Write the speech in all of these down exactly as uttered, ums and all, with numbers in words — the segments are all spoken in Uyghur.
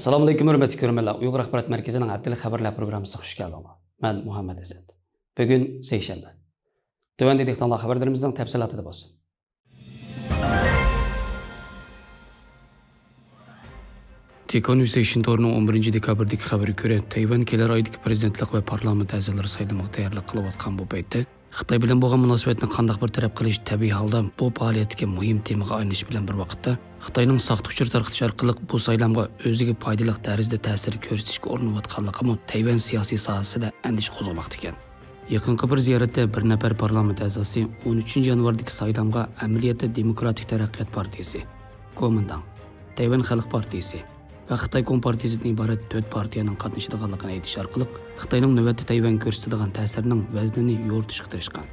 ئەسسالامۇئەلەيكۇم، ھۆرمەتلىك كۆرۈرمەنلەر. ئۇيغۇر ئاخبارات مەركىزىنىڭ ھەپتىلىك خەۋەرلەر پروگراممىسىغا خۇش كەلدىڭلار. مەن مۇھەممەد ئەسەد. بۈگۈن سەيشەنبە. تۆۋەندە دىققىتىڭلار خەۋەرلىرىمىزنىڭ تەپسىلاتىدا بولسۇن. تې كونۋېرسېيشن تورىنىڭ ئون بىرىنچى دېكابىردىكى خەۋىرىگە كۆرە، تەيۋەن كېلەر ئايدىكى پىرېزىدېنتلىق ۋە پارلامېنت ئەزالىرى سايلىمىغا تەييارلىق قىلىۋاتقان بۇ پەيتتە، خىتاي بىلەن بولغان مۇناسىۋەتنى قانداق بىر تەرەپ قىلىش تەبىئىي ھالدا بۇ پائالىيەتتىكى مۇھىم تېمىغا ئايلىنىشى بىلەن بىر ۋاقىتتا، خىتاينىڭ ساختا ئۇچۇر تارقىتىش ئارقىلىق بۇ سايلامغا ئۆزىگە پايدىلىق دەرىجىدە تەسىر كۆرسىتىشكە ئۇرۇنۇۋاتقانلىقىمۇ تەيۋەن سىياسىي ساھەسىدە ئەندىشە قوزغىماقتا ئىكەن. يېقىنقى بىر زىيارەتتە بىر نەپەر پارلامېنت ئەزاسى ئون ئۈچىنچى يانۋاردىكى سايلامغا ئەمەلىيەتتە دېموكراتىك تەرەققىيات پارتىيىسى، گومىنداڭ، تەيۋەن خەلق پارتىيىسى ۋە خىتاي كومپارتىيىسىدىن ئىبارەت تۆت پارتىيەنىڭ قاتنىشىدىغانلىقىنى ئېيتىش ئارقىلىق، خىتاينىڭ نۆۋەتتە تەيۋەنگە كۆرسىتىدىغان تەسىرىنىڭ ۋەزنىنى يورۇتۇشقا تىرىشقان.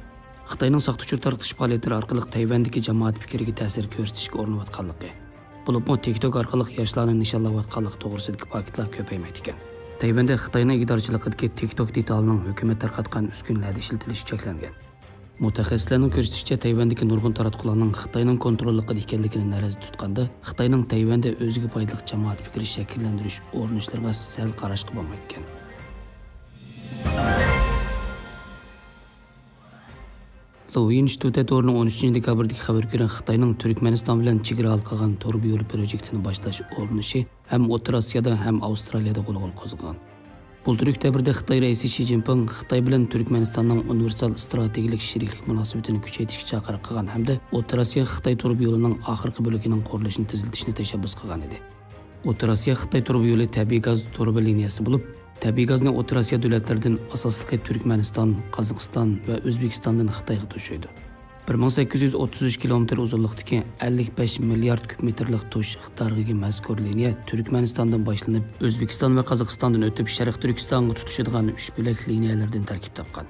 خىتاينىڭ ساختا ئۇچۇر تارقىتىش پائالىيەتلىرى ئارقىلىق تەيۋەندىكى جامائەت پىكرىگە تەسىر كۆرسىتىشكە ئۇرۇنۇۋاتقانلىقى، بولۇپمۇ تىك توك ئارقىلىق ياشلارنى نىشانلاۋاتقانلىقى توغرىسىدىكى پاكىتلار كۆپەيمەكتە ئىكەن. تەيۋەندە خىتاينىڭ ئىگىدارچىلىقىدىكى تىك توك دېتالىنىڭ ھۆكۈمەت تارقاتقان ئۈسكۈنىلەردە ئىشلىتىلىشى چەكلەنگەن. مۇتەخەسسىسلەرنىڭ كۆرسىتىشىچە، تەيۋەندىكى نۇرغۇن تاراتقۇلارنىڭ خىتاينىڭ كونتروللۇقىدا ئىكەنلىكىنى نەزەردە تۇتقاندا، خىتاينىڭ تەيۋەندە ئۆزىگە پايدىلىق جامائەت پىكرى شەكىللەندۈرۈش ئۇرۇنۇشلىرىغا سەل قاراشقا بولمايدىكەن. لۇۋېي ئىنستىتۇتى تورىنىڭ ئون ئۈچىنچى دېكابىردىكى خەۋىرىگە كۆرە، خىتاينىڭ تۈركمەنىستان بىلەن چېگرا ھالقىغان تۇرۇبا يولى پروجېكتىنى باشلاش ئۇرۇنۇشى ھەم ئوتتۇرا ئاسىيادا، ھەم ئاۋسترالىيەدە غۇلغۇلا قوزغىغان. بۇلتۇر ئۆكتەبىردە خىتاي رەئىسى شى جىنپىڭ خىتاي بىلەن تۈركمەنىستاننىڭ ئۇنىۋېرسال ئىستراتېگىيەلىك شېرىكلىك مۇناسىۋىتىنى كۈچەيتىشكە چاقىرىق قىلغان ھەمدە ئوتتۇرا ئاسىيا خىتاي تۇرۇبا يولىنىڭ ئاخىرقى بۆلىكىنىڭ قۇرۇلۇشىنى تېزلىتىشنى تەشەببۇس قىلغان ئىدى. ئوتتۇرا ئاسىيا خىتاي تۇرۇبا يولى تەبىئىي گاز تۇرۇبا لىنىيەسى بولۇپ، تەبىئىي گازنى ئوتتۇرا ئاسىيا دۆلەتلىرىدىن ئاساسلىقى تۈركمەنىستان، قازاقىستان ۋە ئۆزبېكىستاندىن خىتايغا توشۇيدۇ. بىر مىڭ سەككىز يۈز ئوتتۇز ئۈچ كىلومېتىر ئۇزۇنلۇقتىكى ئەللىك بەش مىليارد كۇب مېتىرلىق توشۇش ئىقتىدارىغا ئىگە مەزكۇر لىنىيە تۈركمەنىستاندىن باشلىنىپ، ئۆزبېكىستان ۋە قازاقىستاندىن ئۆتۈپ، شەرقىي تۈركىستانغا تۇتىشىدىغان ئۈچ بۆلەك لىنىيەلەردىن تەركىب تاپقان.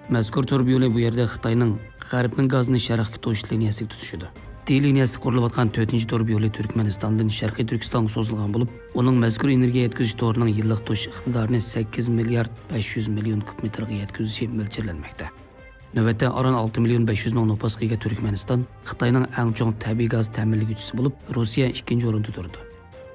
مەزكۇر تۇرۇبا يولى بۇ يەردە خىتاينىڭ غەربنىڭ گازىنى شەرققە توشۇش لىنىيەسىگە تۇتىشىدۇ. دې لىنىيەسى قۇرۇلۇۋاتقان تۆتىنچى تۇرۇبا يولى تۈركمەنىستاندىن شەرقىي تۈركىستانغا سوزۇلغان بولۇپ، ئۇنىڭ مەزكۇر ئېنېرگىيە يەتكۈزۈش تورىنىڭ يىللىق توشۇش ئىقتىدارىنى سەككىز مىليارد بەش يۈز مىليون كۇب مېتىرغا يەتكۈزۈشى مۆلچەرلەنمەكتە. نۆۋەتتە ئاران ئالتە مىليون بەش يۈز مىڭ نوپۇسقا ئىگە تۈركمەنىستان خىتاينىڭ ئەڭ چوڭ تەبىئىي گاز تەمىنلىگۈچىسى بولۇپ، روسىيە ئىككىنچى ئورۇندا تۇرىدۇ.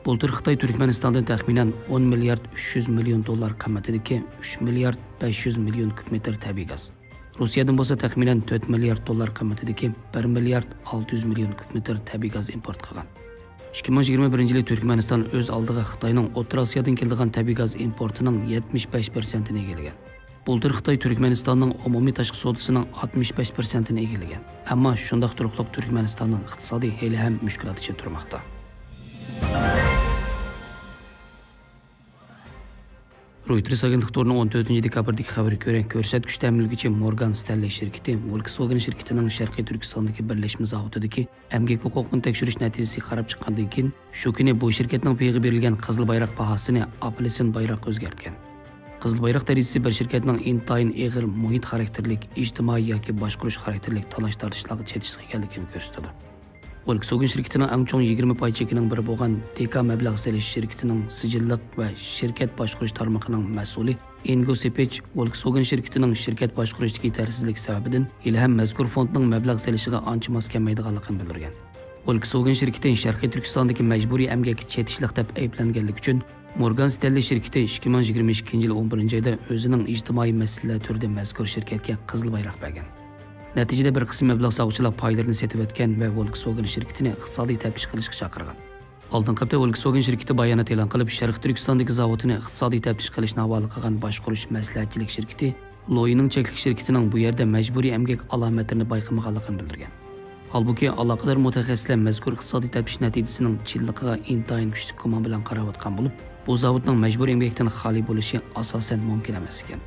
بۇلتۇر خىتاي تۈركمەنىستاندىن تەخمىنەن ئون مىليارد ئۈچ يۈز مىليون دوللار قىممىتىدىكى ئۈچ مىليارد بەش يۈز مىليون كۇب مېتىر تەبىئىي گاز، روسىيەدىن بولسا تەخمىنەن تۆت مىليارد دوللار قىممىتىدىكى بىر مىليارد ئالتە يۈز مىليون كۇب مېتىر تەبىئىي گاز ئىمپورت قىلغان. ئىككى مىڭ يىگىرمە بىرىنچى يىلى تۈركمەنىستان ئۆز ئالدىغا خىتاينىڭ ئوتتۇرا ئاسىيادىن كېلىدىغان تەبىئىي گاز ئىمپورتىنىڭ يەتمىش بەش پىرسەنتىنى ئىگىلىگەن. بۇلتۇر خىتاي تۈركمەنىستاننىڭ ئومۇمىي تاشقى سودىسىنىڭ ئاتمىش بەش پىرسەنتىنى ئىگىلىگەن. ئەمما شۇنداق تۇرۇقلۇق تۈركمەنىستاننىڭ ئىقتىسادى ھېلىھەم مۈشكۈلات ئىچىدە تۇرماقتا. رويتېرس ئاگېنتلىق تورىنىڭ ئون تۆتىنچى دېكابىردىكى خەۋىرىگە كۆرە، كۆرسەتكۈچ تەمىنلىگۈچى مورگان ستەنلى شىركىتى ۋولكسۋاگېن شىركىتىنىڭ شەرقىي تۈركىستاندىكى بىرلەشمە زاۋۇتىدىكى ئەمگەك ھوقۇقىنى تەكشۈرۈش نەتىجىسىگە قاراپ چىققاندىن كېيىن، شۇ كۈنى بۇ شىركەتنىڭ پېيىغا بېرىلگەن قىزىل بايراق باھاسىنى ئاپېلسىن بايراققا ئۆزگەرتكەن. قىزىل بايراق دەرىجىسى بىر شىركەتنىڭ ئىنتايىن ئېغىر مۇھىت خاراكتېرلىك، ئىجتىمائىي ياكى باشقۇرۇش خاراكتېرلىك تالاش-تارتىشلارغا چېتىشلىق ئىكەنلىكىنى كۆرسىتىدۇ. ۋولكسۋاگېن شىركىتىنىڭ ئەڭ چوڭ يىگىرمە پاي چېكىنىڭ بىرى بولغان دېكا مەبلەغ سېلىش شىركىتىنىڭ سىجىللىق ۋە شىركەت باشقۇرۇش تارمىقىنىڭ مەسئۇلى ئىنگو سىپىچ ۋولكسۋاگېن شىركىتىنىڭ شىركەت باشقۇرۇشتىكى يېتەرسىزلىك سەۋەبىدىن ھېلىھەم مەزكۇر فوندنىڭ مەبلەغ سېلىشىغا ئانچە ماس كەلمەيدىغانلىقىنى بىلدۈرگەن. ۋولكسۋاگېن شىركىتى شەرقىي تۈركىستاندىكى مەجبۇرىي ئەمگەككە چېتىشلىق دەپ ئەيىبلەنگەنلىكى ئۈچۈن، مورگان ستەنلى شىركىتى ئىككى مىڭ يىگىرمە ئىككىنچى يىل ئون بىرىنچى ئايدا ئۆزىنىڭ ئىجتىمائىي مەسىلىلەر تۈرىدە مەزكۇر شىركەتكە قىزىل بايراق بەرگەن. نەتىجىدە، بىر قىسىم مەبلەغ سالغۇچىلار پايلىرىنى سېتىۋەتكەن ۋە ۋولكسۋاگېن شىركىتىنى ئىقتىسادىي تەپتىش قىلىشقا چاقىرغان. ئالدىنقى ھەپتە ۋولكسۋاگېن شىركىتى بايانات ئېلان قىلىپ، شەرقىي تۈركىستاندىكى زاۋۇتىنى ئىقتىسادىي تەپتىش قىلىشنى ھاۋالە قىلغان باشقۇرۇش مەسلىھەتچىلىك شىركىتى لويىنىڭ چەكلىك شىركىتىنىڭ بۇ يەردە مەجبۇرىي ئەمگەك ئالامەتلىرىنى بايقىمىغانلىقىنى بىلدۈرگەن. ھالبۇكى، ئالاقىدار مۇتەخەسسىسلەر مەزكۇر ئىقتىسادىي تەپتىش نەتىجىسىنىڭ چىنلىقىغا ئىنتايىن كۈچلۈك گۇمان بىلەن قاراۋاتقان بولۇپ، بۇ زاۋۇتنىڭ مەجبۇرىي ئەمگەكتىن خالىي بولۇشى ئاساسەن مۇمكىن ئەمەس ئىكەن.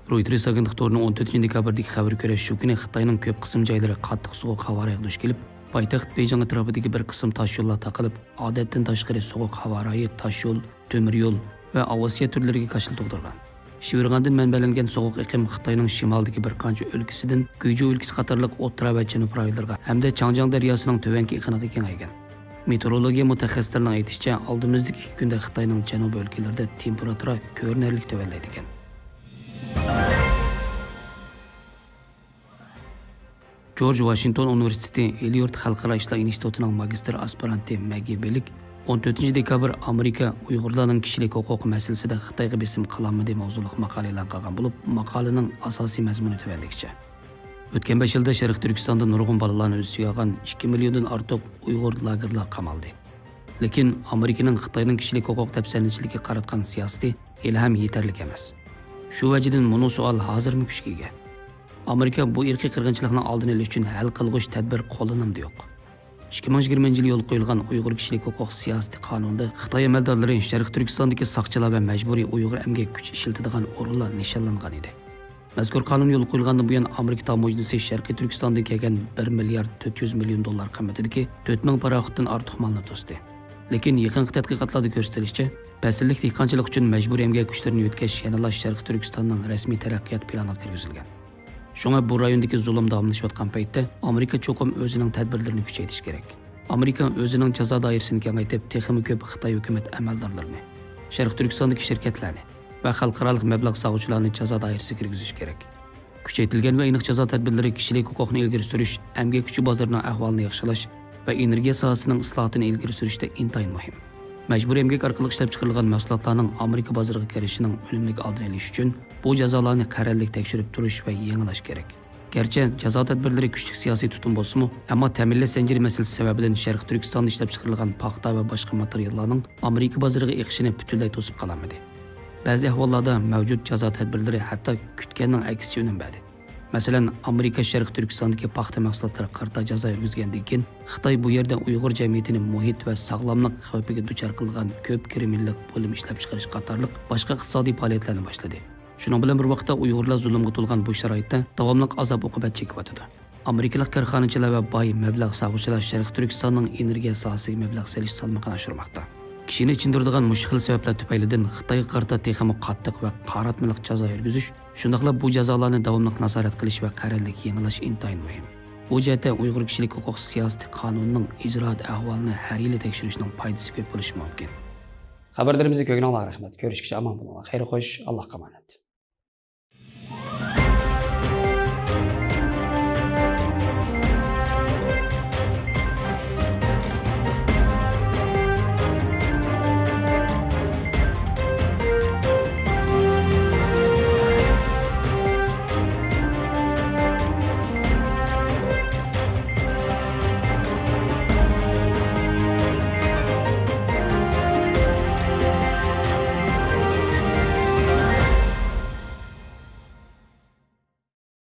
رويتېرس ئاگېنتلىق تورىنىڭ ئون تۆتىنچى دېكابىردىكى خەۋىرىگە كۆرە، شۇ كۈنى خىتاينىڭ كۆپ قىسىم جايلىرى قاتتىق سوغۇق ھاۋا رايىغا دۇچ كېلىپ، پايتەخت بېيجىڭ ئەتراپىدىكى بىر قىسىم تاش يوللار تاقىلىپ، ئادەتتىن تاشقىرى سوغۇق ھاۋا رايى تاش يول، تۆمۈر يول ۋە ئاۋىئاتسىيە تۈرلىرىگە كاشىلا تۇغدۇرغان. شىۋېرغاندىن مەنبەلەنگەن سوغۇق ئېقىم خىتاينىڭ شىمالىدىكى بىر قانچە ئۆلكىسىدىن گۇيجۇ ئۆلكىسى قاتارلىق ئوتتۇرا ۋە جەنۇب رايونلىرىغا ھەمدە چاڭجياڭ دەرياسىنىڭ تۆۋەنكى ئېقىنىغا كېڭەيگەن. مېتېئورولوگىيە مۇتەخەسسىسلىرىنىڭ ئېيتىشىچە، ئالدىمىزدىكى ئىككى كۈندە خىتاينىڭ جەنۇبىي ئۆلكىلىرىدە تېمپېراتۇرا كۆرۈنەرلىك تۆۋەنلەيدىكەن. جورج ۋاشىنگتون ئۇنىۋېرسىتېتى ئېليۇرت خەلقئارا ئىشلار ئىنستىتۇتىنىڭ ماگىستىر ئاسپىرانتى مەگگى بېلىك ئون تۆتىنچى دېكابىر ئامېرىكا ئۇيغۇرلارنىڭ كىشىلىك ھوقۇق مەسىلىسىدە خىتايغا بېسىم قىلالمىدى ماۋزۇلۇق ماقالە ئېلان قىلغان بولۇپ، ماقالىنىڭ ئاساسىي مەزمۇنى تۆۋەندىكىچە. ئۆتكەن بەش يىلدا شەرقىي تۈركىستاندا نۇرغۇن بالىلارنى ئۆز ئىچىگە ئالغان ئىككى مىليوندىن ئارتۇق ئۇيغۇر لاگېرلارغا قامالدى. لېكىن ئامېرىكىنىڭ خىتاينىڭ كىشىلىك ھوقۇق دەپسەندىچىلىكىگە قاراتقان سىياسىتى ھېلىھەم يېتەرلىك ئەمەس. شۇ ۋەجىدىن مۇنۇ سوئال ھازىرمۇ كۈچكە ئىگە. ئامېرىكا بۇ ئىرقىي قىرغىنچىلىقنىڭ ئالدىنى ئېلىش ئۈچۈن ھەل قىلغۇچ تەدبىر قوللىنامدۇ يوق؟ ئىككى مىڭ يىگىرمىنچى يىلى يولغا قويۇلغان ئۇيغۇر كىشىلىك ھوقۇق سىياسىتى قانۇنىدا خىتاي ئەمەلدارلىرى شەرقىي تۈركىستاندىكى ساقچىلار ۋە مەجبۇرىي ئۇيغۇر ئەمگەك كۈچى ئىشلىتىدىغان ئورۇنلار نىشانلانغان ئىدى. مەزكۇر قانۇن يولغا قويۇلغاندىن بۇيان، ئامېرىكا تاموژنىسى شەرقىي تۈركىستاندىن كەلگەن بىر مىليارد تۆت يۈز مىليون دوللار قىممىتىدىكى تۆت مىڭ پاراخوتتىن ئارتۇق مالنى توستى. لېكىن يېقىنقى تەتقىقاتلاردا كۆرسىتىلىشىچە، پەسىللىك دېھقانچىلىق ئۈچۈن مەجبۇرىي ئەمگەك كۈچلىرىنى يۆتكەش يەنىلا شەرقىي تۈركىستاننىڭ رەسمىي تەرەققىيات پىلانىغا كىرگۈزۈلگەن. شۇڭا بۇ رايوندىكى زۇلۇم داۋاملىشىۋاتقان پەيتتە، ئامېرىكا چوقۇم ئۆزىنىڭ تەدبىرلىرىنى كۈچەيتىشى كېرەك. ئامېرىكا ئۆزىنىڭ جازا دائىرىسىنى كېڭەيتىپ، تېخىمۇ كۆپ خىتاي ھۆكۈمەت ئەمەلدارلىرىنى، شەرقىي تۈركىستاندىكى شىركەتلەرنى ۋە خەلقئارالىق مەبلەغ سالغۇچىلارنى جازا دائىرىسىگە كىرگۈزۈشى كېرەك. كۈچەيتىلگەن ۋە ئېنىق جازا تەدبىرلىرى كىشىلىك ھوقۇقنى ئىلگىرى سۈرۈش، ئەمگەك كۈچى بازىرىنىڭ ئەھۋالىنى ياخشىلاش ۋە ئېنېرگىيە ساھەسىنىڭ ئىسلاھاتىنى ئىلگىرى سۈرۈشتە ئىنتايىن مۇھىم. مەجبۇرىي ئەمگەك ئارقىلىق ئىشلەپچىقىرىلغان مەھسۇلاتلارنىڭ ئامېرىكا بازىرىغا كىرىشىنىڭ ئۈنۈملۈك ئالدىنى ئېلىش ئۈچۈن بۇ جازالارنى قەرەللىك تەكشۈرۈپ تۇرۇش ۋە يېڭىلاش كېرەك. گەرچە جازا تەدبىرلىرى كۈچلۈك سىياسىي تۇتۇم بولسىمۇ، ئەمما تەمىنلەش زەنجىرى مەسىلىسى سەۋەبىدىن شەرقىي تۈركىستاندا ئىشلەپچىقىرىلغان پاختا ۋە باشقا ماتېرىياللارنىڭ ئامېرىكا بازىرىغا ئېقىشىنى پۈتۈنلەي توسۇپ قالالمىدى. بەزى ئەھۋاللاردا مەۋجۇت جازا تەدبىرلىرى ھەتتا كۈتكەننىڭ ئەكسىچە ئۈنۈم بەردى. مەسىلەن، ئامېرىكا شەرقىي تۈركىستاندىكى پاختا مەھسۇلاتلىرىغا قارىتا جازا يۈرگۈزگەندىن كېيىن، خىتاي بۇ يەردە ئۇيغۇر جەمئىيىتىنى مۇھىت ۋە ساغلاملىق خەۋپىگە دۇچار قىلغان كۆپ كىرىمىللىق بۇيۇم ئىشلەپچىقىرىش قاتارلىق باشقا ئىقتىسادىي پائالىيەتلەرنى باشلىدى. شۇنىڭ بىلەن بىر ۋاقىتتا، ئۇيغۇرلار زۇلۇمغا تولغان بۇ شارائىتتا داۋاملىق ئازاب-ئوقۇبەت چېكىۋاتىدۇ. ئامېرىكىلىق كارخانىچىلار ۋە باي مەبلەغ سالغۇچىلار شەرقىي تۈركىستاننىڭ ئېنېرگىيە ساھەسىگە مەبلەغ سېلىش سالمىقىنى ئاشۇرماقتا. كىشىنى ئېچىندۇرىدىغان مۇشۇ خىل سەۋەبلەر تۈپەيلىدىن خىتايغا قارىتا تېخىمۇ قاتتىق ۋە قاراتمىلىق جازا يۈرگۈزۈش، شۇنداقلا بۇ جازالارنى داۋاملىق نازارەت قىلىش ۋە قەرەللىك يېڭىلاش ئىنتايىن مۇھىم. بۇ جەھەتتە ئۇيغۇر كىشىلىك ھوقۇق سىياسىتى قانۇنىنىڭ ئىجرائات ئەھۋالىنى ھەر يىلى تەكشۈرۈشنىڭ پايدىسى كۆپ بولۇشى مۇمكىن. خەۋەرلىرىمىزنى كۆرگىنىڭلارغا رەھمەت. كۆرۈشكىچە ئامان بولۇڭلار. خەير خوش، ئاللاھقا ئامانەت.